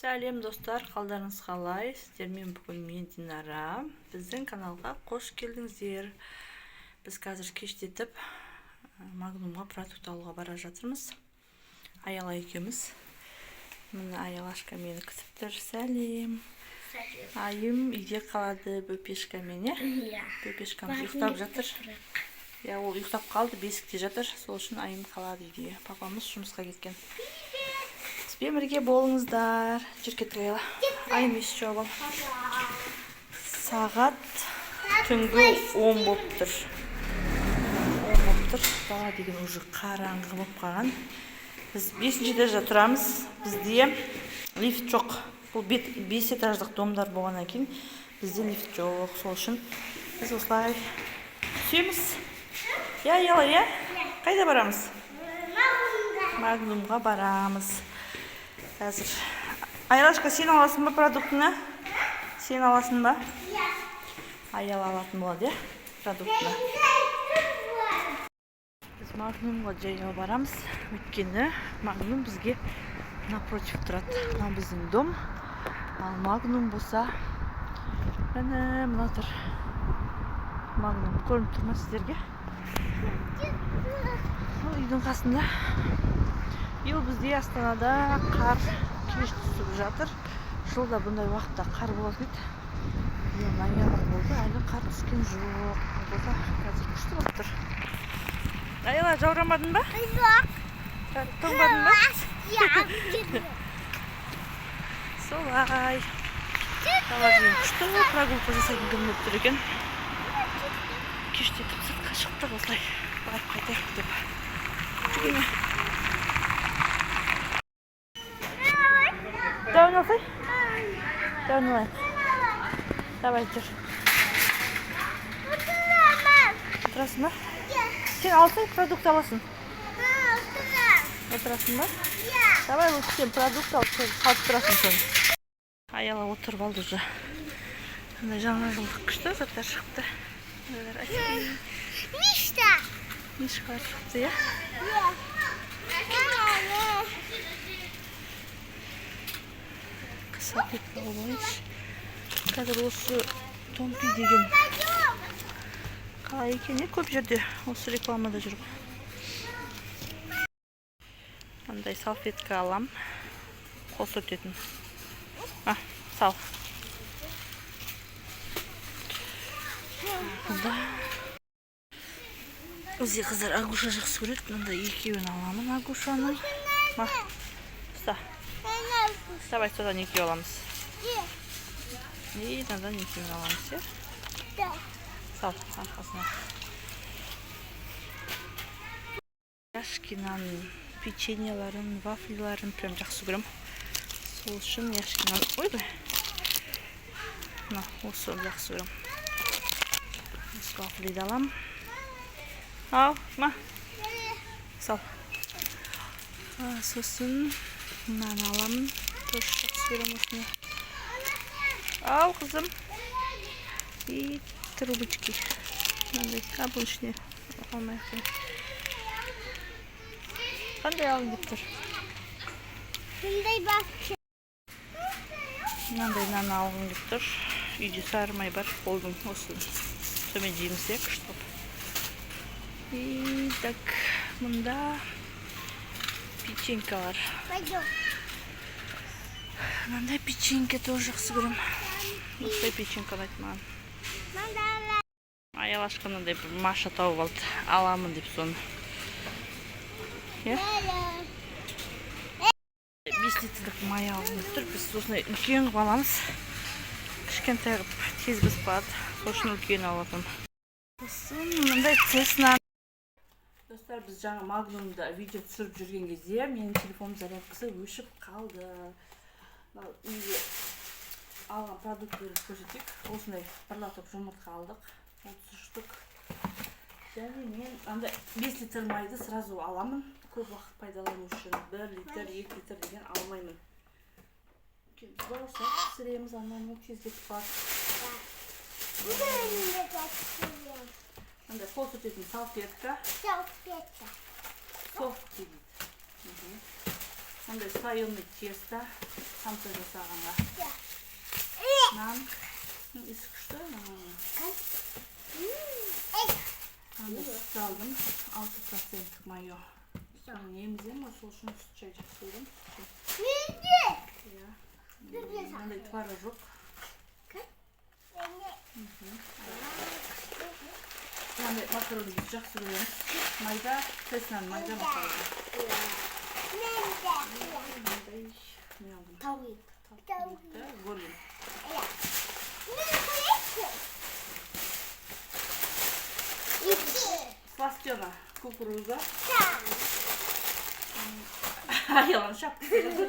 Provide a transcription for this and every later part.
Сәлем, достар, қалдарыңыз қалай? Сіздермен бүгін мен, Динара. Біздің каналға қош келдіңіздер. Біз қазір кештетіп Магнумға продукт алуға бара жатырмыз. Аяла екеуміз. Міне, Аялашка мені күтіп тұр. Сәлем. Сәлем. Айым үйде қалады бөпешкамен, иә? Иә. Бөпешкамыз ұйықтап жатыр. Иә, ол ұйықтап қалды, бесікте жатыр. Сол үшін Айым қалады үйде. Папамыз жұмысқа кеткен. Бізбен бірге болыңыздар. Жүр, кеттік, Аяла. Айым, есік жауып ал. Сағат түнгі 10 болып тұр. 10 болып тұр. Дала деген уже қараңғы болып қалған. Біз бесінші этажда тұрамыз. Бізде лифт жоқ. Бұл бес этаждық домдар болғаннан кейін бізде лифт жоқ. Сол үшін біз осылай түсеміз. Иә, Аяла, иә? Қайда барамыз? Магнумға барамыз. Қазір. Аялашка, сен аласың ба продуктыны? Сен аласың ба? Иә. Аяла алатын болады, иә? Продуктыны. Біз Магнумға жаяу барамыз. Өйткені Магнум бізге напротив тұрады. Мынау біздің дом. Ал Магнум болса, міне, мына тұр. Магнум көрініп тұр ма сіздерге? Бұл үйдің қасында. Биыл бізде Астанада қар кеш түсіп жатыр. Жылда бұндай уақытта қар болады еді. Биыл ноябрь болды, әлі қар түскен жоқ. Болса, қазір күшті болып тұр. Аяла, жаурамадың ба? Жоқ. Тоңбадың ба? Иә. Солай. Дала деген күшті, прогулка жасайтын күн болып тұр екен. Кештетіп сыртқа шықтық осылай. Барып қайтайық деп. Жүгірме. Давай алсай. Давай алайық. Давай, жүр. Отырасың ба? Сен алсай, продукт аласың. Отырасың ба? Давай лучше сен продукт алып, сен қалып тұрасың соны. Аяла отырып алды уже. Мына жаңа жылдық күшті заттар шықты. Мыналар очки, Мишта. мишкалар шықты, иә? Иә. Салфетка алып алайыншы. Қазір осы Томпи деген қалай екен, иә? Көп жерде осы рекламада жүр ғой. Мындай салфетка алам. Қол сүртетін. А, сал. Мында бізде қыздар Агуша жақсы көреді. Мындай екеуін аламын Агушаның. Ма, ұста. Давай содан екеу аламыз. И мынадан екеуін аламыз, иә? Сал арқасына. Яшкинаның печеньеларын, вафлиларын прям жақсы көремін. Сол үшін Яшкинаны, ойбай. Мына осы жақсы көремін. Осы вафлиді аламын. Ал, ма. Сал. Сосын мынаны аламын. Тоже жақсы көремін осыны. Ал, қызым. И трубочки. Мынандай. А, бұның ішіне алмай ақ қояйын. Қандай алғың келіп тұр? Мындай бақша. Мынандай нан алғым келіп тұр. Үйде сары май бар, қолдың осы. Сонымен жейміз, иә, күшті болып. И так, мында печенькалар. Пойдем. Мынандай печенька тоже жақсы көремін. Осындай печенька ұнайды маған. Аялашка мынандай бір Маша тауып алды. Аламын деп соны. Иә? 5 литрлік май алғым келіп тұр. Біз осындай үлкен қылып аламыз. Кішкентай қылып тез бітіп қалады. Сол үшін үлкен алып жатырмын. Сосын мындай Цесна. Достар, біз жаңа Магнумда видео түсіріп жүрген кезде менің телефоным зарядкасы өшіп қалды. Мынау үйге алған продуктілерді көрсетейік. Осындай бір лоток жұмыртқа алдық. 33 штук. Және мен андай 5 литр майды сразу аламын. Көп уақыт пайдалану үшін 1 литр, 2 литр деген алмаймын. Өйткені біз бауырсақ пісіреміз, ананы тез кетіп қалады. Мындай қол сүртетін салфетка. Салфетка. Софт дейді. Мындай слоеный тесто самса жасағанға. Нан. Иісі күшті. Мынандай сүт алдым. 6 проценттік мое. Мен еміземін ғой, сол үшін сүт шай жақсы көремін. Сүт шай. Иә. Мынандай творожок. Мынандай макарон біз жақсы көреміз. Майда, Цеснаның майда макароны. Мынандай не алдым? Тауық. Тауық етті, голень. Мен Сластена кукуруза. Аялан шапкасы.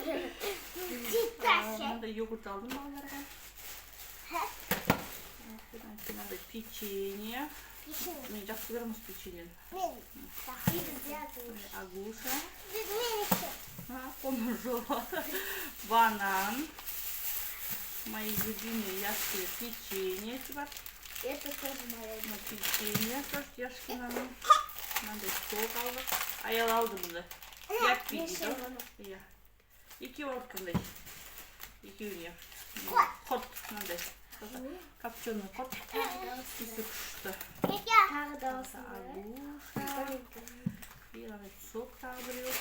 Мынандай йогурт алдым балаларға. Одан кейін мынандай печенье. Мен жақсы көремін осы печеньені. Агуша. Қолым жоқ. Банан. Мои любимые яшкино печенье бар. Это тоже моя. Мына печенье тоже Яшкиноның. Мынандай сок алдық. Аял алды бұны. Яппи дейді ғой. Иә. Екеуі алдық мындай. Екеуіне. Құрт мынандай. Копченый құрт. Иісі күшті. Тағы да осындай. Агуша. И мынандай сок тағы біреу.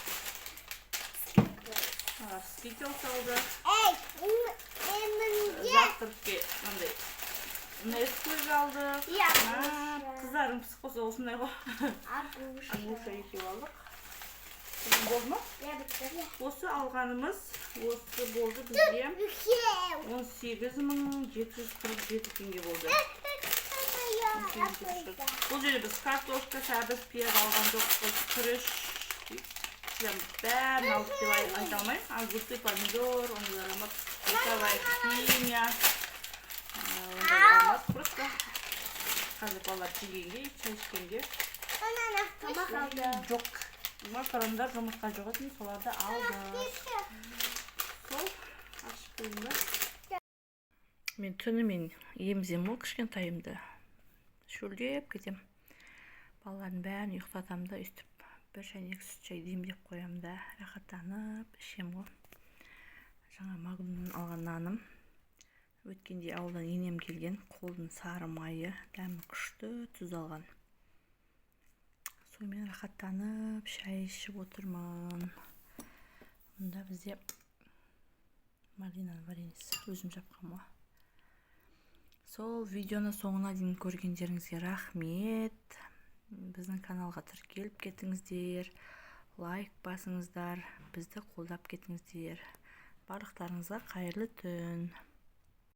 Скитлс алды. Эй, мен Завтракке мынандай Несквик алдық. Иә. Қыздарым пісіп қойса, осындай ғой. Агуша. Агуша екеу алдық. Болды ма? Иә, бітті. Осы алғанымыз осы болды бізге. Үлкен. 18 747 теңге болды. 18 747. Бұл жерде біз картошка, сәбіз, пияз алған жоқпыз, күріш, прям бәрін алдық деп айта алмаймын. Огурцы, помидор, ондайлар алмадық. Вкусовая химия. Ондай алмадық. Просто қазір балалар жегенге, шай ішкенге. Тамақ алды. Жоқ. Макарондар, жұмыртқа жоқ еді, соларды алдық. Сол, ашып қойдым да. Мен түнімен еміземін ғой кішкентайымды. Шөлдеп кетем. Балалардың бәрін ұйықтатамын да, өйстіп бір шәйнек сүт шай демдеп қоямын да, рахаттанып ішемін ғой. Жаңа Магнумнан алған наным. Өткенде ауылдан енем келген, қолдың сары майы, дәмі күшті, тұз алған. Сонымен рахаттанып шай ішіп отырмын. Мұнда бізде малинаның вареньесі, өзім жапқанмын ғой. Сол, видеоны соңына дейін көргендеріңізге рахмет. Біздің каналға тіркеліп кетіңіздер, лайк басыңыздар, бізді қолдап кетіңіздер. Барлықтарыңызға қайырлы түн.